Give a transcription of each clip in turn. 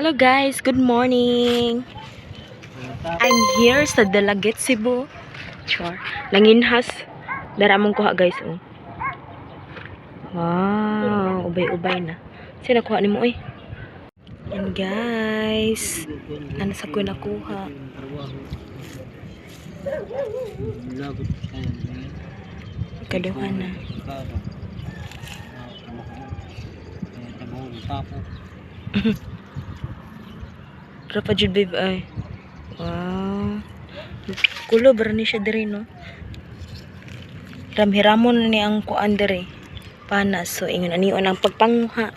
Hello guys, good morning. I'm here sa Dalaguete, Cebu. Char. Nanginhas. Dara mong kuha, guys, oh. Wow, ubay-ubay na. Sino nakuha nimo oy? Yan, guys. Ano sa ko nakuha? Kaduha na. Rapa jud, babe, ay. Wow. Kulo ba ni siya diri, no? Ramhiramon na ni ang kuan diri. Panas. So ingon anion ang pagpanguha.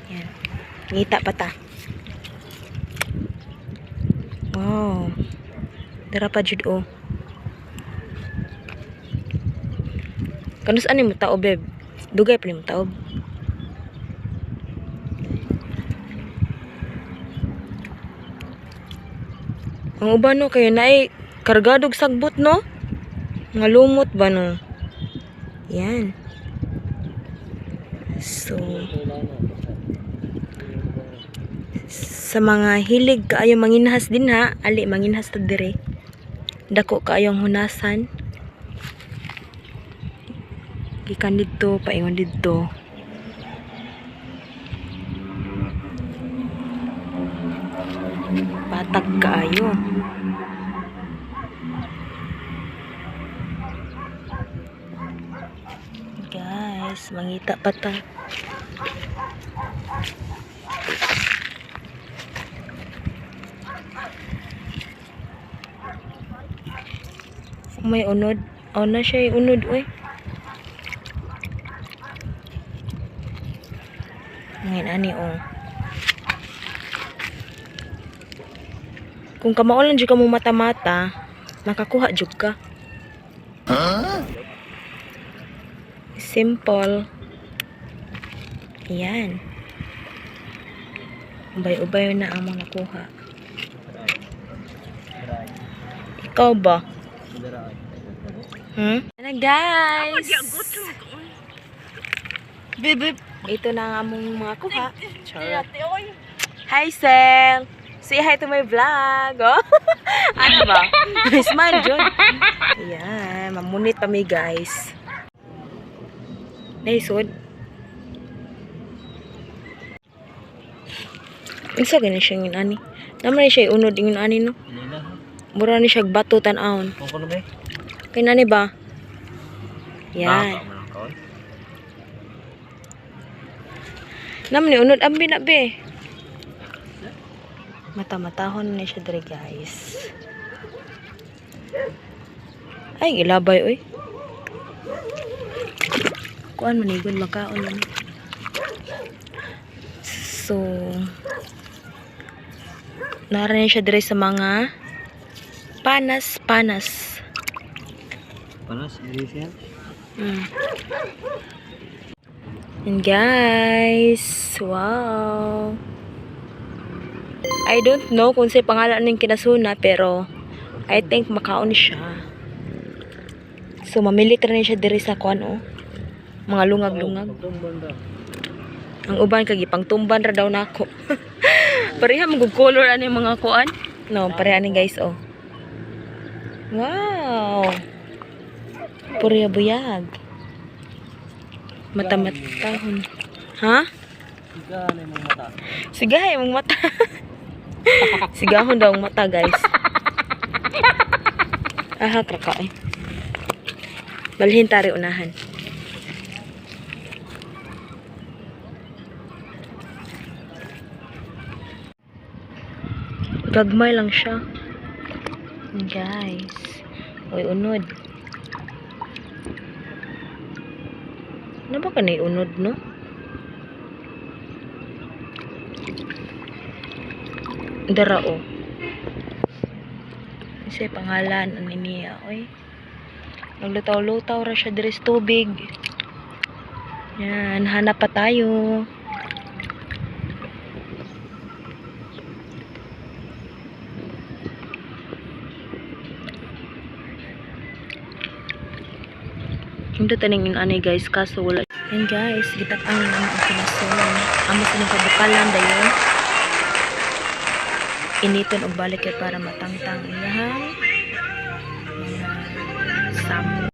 Yan. Ngita pa ta. Wow. Dara pa jud, oh. Kanus ani mo tao, babe? Dugay pa ni mo taob. Ang uban, no, kay naay kargadog sagbot, no? Nga lumot ba, no? Yan. So, sa mga hilig kaayo manginhas din ha, ali manginhas ta dire. Dako kaayo ang hunasan. Gikan didto paingon didto. Patag kaayo. Guys, mangita pa ta. May unod. Oh, na siya yung unod, uy. Ngayon, ani, oh. Kung kamao lang jud ka mo mata-mata, makakuha jud ka. Simple. Yan. Ubay-ubay na ang mga nakuha. Ikaw ba? Hmm? Ano, guys? Bebe, Ito na ang among mga kuha. Charot. Hi, Sel! Say hi to my vlog! Oh. Ano ba? Smile, John. Ayan, mamunit pa mi, guys. Naisod. Unsa gani siya ngin ani? Naman ni siya unod ingin ani, no? Mura ni siya bato tan-awon. Kay nani ba? Yan. Naman ni unod ambi na be. Mata-matahon na siya diri, guys. Ay, gilabay oy. Kuan man igod makaon man. So, naran siya diri sa mga panas panas. Panas, iri siya. And guys, wow. I don't know kung sa pangalan ng kinasuna, pero I think makaon siya. So mamilit rin siya diri sa kuan, oh. Mga lungag-lungag. Ang uban kay gipangtumban ra daw nako. Pareha man gud color ani mga kuan. No, pareha ni, guys, oh. Wow. Purya buyag. Mata-matahon. Ha? Siga na yung mata. Sigahay mong mata. Sigahon daw ang mata, guys. Aha, kraka eh. Balhin tari unahan. Gagmay lang siya. Guys. Uy, unod. Ano ba ka na unod, no? Dara, oh. Kasi pangalan, ano niya, oy. Naglutaw-lutaw ra siya diri sa tubig. Yan, hanap pa tayo. Hindi taning ani, guys, kaso wala. Yan guys, gitak ang ang kinason. Amo sa nang pabukalan dayon. Initon og balik kay para matangtang iyahang mga samok.